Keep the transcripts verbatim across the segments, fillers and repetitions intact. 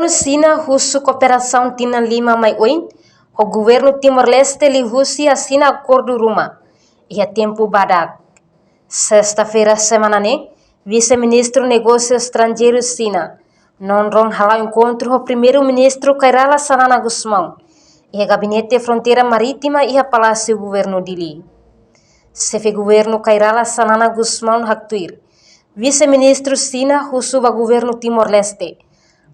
Xina husu kooperasaun tinan lima mai oin ho governu Timor-Leste liuhusi asina akordu ruma iha tempu badak. Sesta-feira semana ne'e, Vise-Ministru Negósiu Estranjeiru Xina, Non Rong hala'o enkontru ho Primeiru-Ministru Kay Rala Xanana Gusmão iha Gabinete Fronteira Marítima iha Palásiu Governu Dili. Xefe Governu Kay Rala Xanana Gusmão haktuir, Vise-Ministru Xina husu ba governu Timor-Leste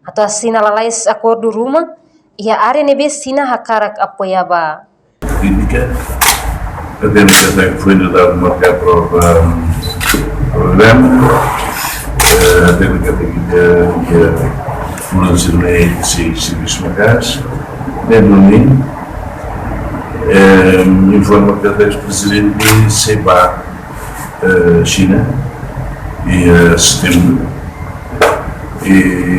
atu asina lalais akordu ruma iha área ne'ebé Xina hakarak apoia ba. Crítica, até porque até que foi-lhe dado uma prova problema, até porque até que foram se serviço na casa, é domingo, informa que até o presidente se ba Xina iha setembru, i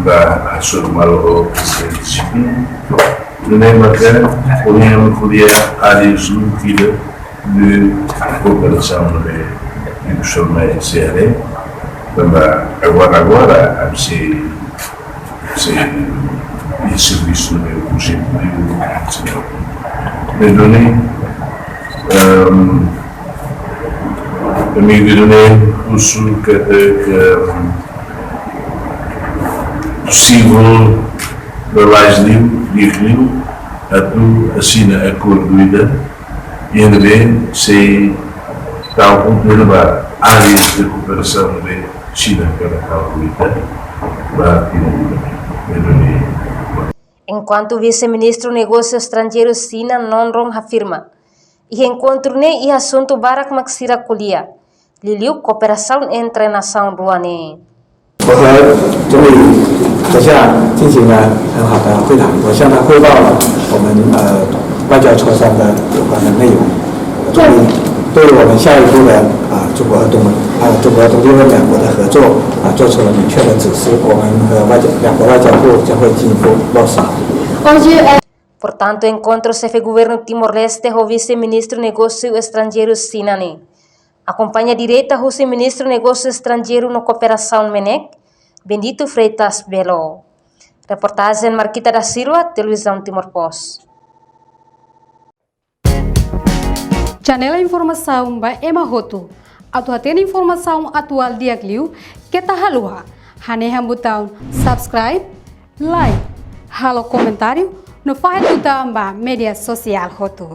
ba hasoru malu ho Presidente Xi Jinping. Ne'e maka União ko'alia áreas lubukida de kooperasaun de edukasaun na S R E. Tanba agora, agora, a se, se, e servisu de urgente de edukasaun. Bem, Doni, amigu Doni, husu katak posivel lalais liu, di'ak liu, atu asina akordu ida, iha ne'ebé sei tau kontinua ba áreas de kooperasaun ne'ebé Xina hakarak halo ida ba Timor, Indonézia. Enkuantu Vise-Ministru Negósiu Estranjeiru Xina Non Rong afirma, iha enkontru ne'e iha asuntu barak mak sira ko'alia, liuliu kooperasaun entre nasaun rua ne'e. 我和总理阁下进行了很好的会谈，我向他汇报了我们，呃，外交磋商的有关的内容。总理对于我们下一步的，啊，中国和东，啊，中国和东帝汶两国的合作，啊，做出了明确的指示。我们的外交，两国外交部将会进一步落实。 Portantu, enkontru xefe governu Timor-Leste ho Vise-Ministru Negósiu Estranjeiru Xina ne'e akompaña direta husi Ministru Negósiu Estranjeiru no Kooperasaun MNEK, Bendito Freitas Belo. Reportajen Marquita da Silva, Televizaun Timor Post. Janela informasaun ba ema hotu. Atu hatene informasaun atuál di'ak liu, keta haluha hanehan butaun subscribe, like, halo komentáriu, no fahe tutan ba média sosiál hotu.